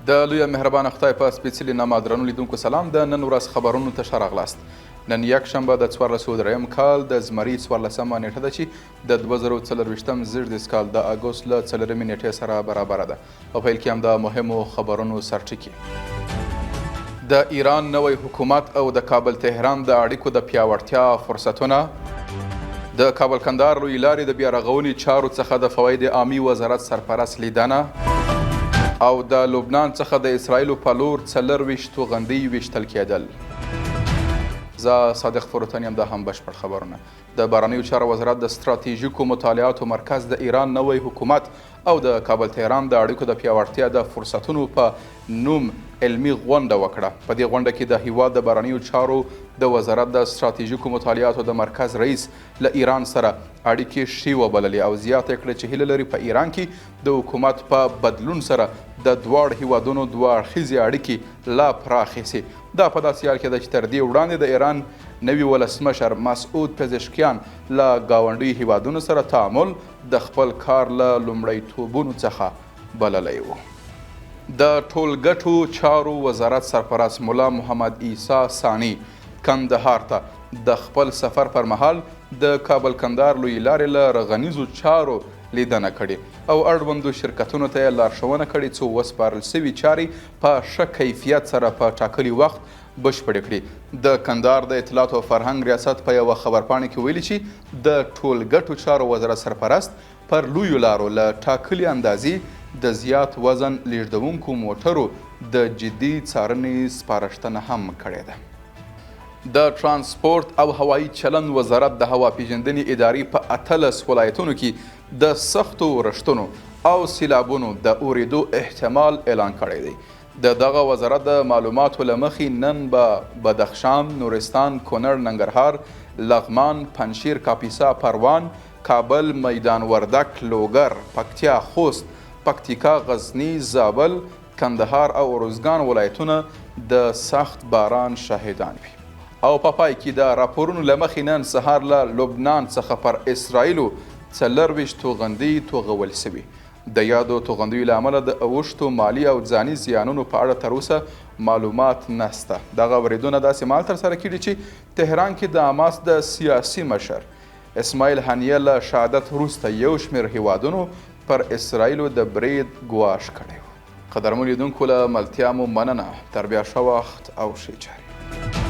د لوی مهربان خدای په سپېڅلي نامه درنو لیدونکو سلام. د نن ورځ خبرونو ته ښه راغلاست. نن یکشنبه د 1403 کال د زمري 14مه نیټه ده چې د 2024 زیږدیز کال د اګست له 4مې نیټې سره برابره ده. په پیل کې هم د مهمو خبرونو سرټکي. د ایران نوی حکومت او د کابل تهران د اړیکو د پیاوړتیا فرصتونه. د کابل کندهار لوی لارې د بیارغونې چارو څخه د فواید عامي وزارت سرپرست لیدنه. او د لبنان څخه د اسرائیلو په لور 24 توغندۍ ویشتل کېدل. زه صادق فروتن یم، دا هم بشپړ خبرونه. د بهرنیو چارو وزارت د ستراتیژیکو مطالعاتو مرکز د ایران نوی حکومت او د کابل تهران د اړیکو د پیاوړتیا د فرصتونو په نوم علمي غونډه وکړه. په دې غونډه کې د هیواد د بهرنیو چارو د وزارت د ستراتیژیکو مطالعاتو د مرکز رئیس له ایران سره اړیکې ښې وبللې او زیاته کړه چې هیله لري په ایران کې د حکومت په بدلون سره د دواړو هیوادونو دوه اړخیزې اړیکې لا پراخې سي. دا په داسې حال کې ده چې تر دې وړاندې د ایران نوي ولسمشر مسعود پزشکیان له ګاونډیو هیوادونو سره تعامل د خپل کار له لومړیتوبونو څخه بللی و. د ټولګټو چارو وزارت سرپرست ملا محمد عیسی ثاني کندهار ته د خپل سفر پر مهال د کابل کندهار لویې لارې له رغنیزو چارو لیدنه کړې او اړوندو شرکتونو ته یې لارښوونه کړې څو وسپارل شوې چارې په ښه کیفیت سره په ټاکلي وخت بشپړې کړي. د کندهار د اطلاعاتو او فرهنګ ریاست په یوه خبرپاڼه کې ویلي چې د ټولګټو چارو وزارت سرپرست پر لویو لارو له ټاکلي اندازې د زیات وزن لیږدونکو موټرو د جدي څارنې سپارښتنه هم کړې ده. د ترانسپورت او هوایي چلند وزارت د هوا پیژندنې ادارې په 18 ولایتونو کې د سختو ورښتونو او سیلابونو د اوریدو احتمال اعلان کړی دی. د دغه وزارت د معلوماتو له مخې نن به بدخشان، نورستان، کونړ، ننګرهار، لغمان، پنجشیر، کاپیسا، پروان، کابل، میدان وردک، لوګر، پکتیا، خوست، پکتیکا، غزني، زابل، کندهار او ارزګان ولایتونه د سخت باران شاهدان وي. او په پای کې د راپورونو له مخې نن سهار له لبنان څخه پر اسرائیلو 24 توغندي توغول شوي. د یادو توغندیو له امله د اوښتو مالي او ځاني زیانونو په اړه تر اوسه معلومات نشته. دغه بریدونه داسې مهال ترسره کیږي چې تهران کې د حماس د سیاسي مشر اسماعیل هنیه له شهادت وروسته یو شمېر هیوادونو پر اسرائیلو د برید ګواښ کړی و. قدرمن لیدونکو له ملتیا مو مننه. تر بیا ښه وخت او ښې چارې.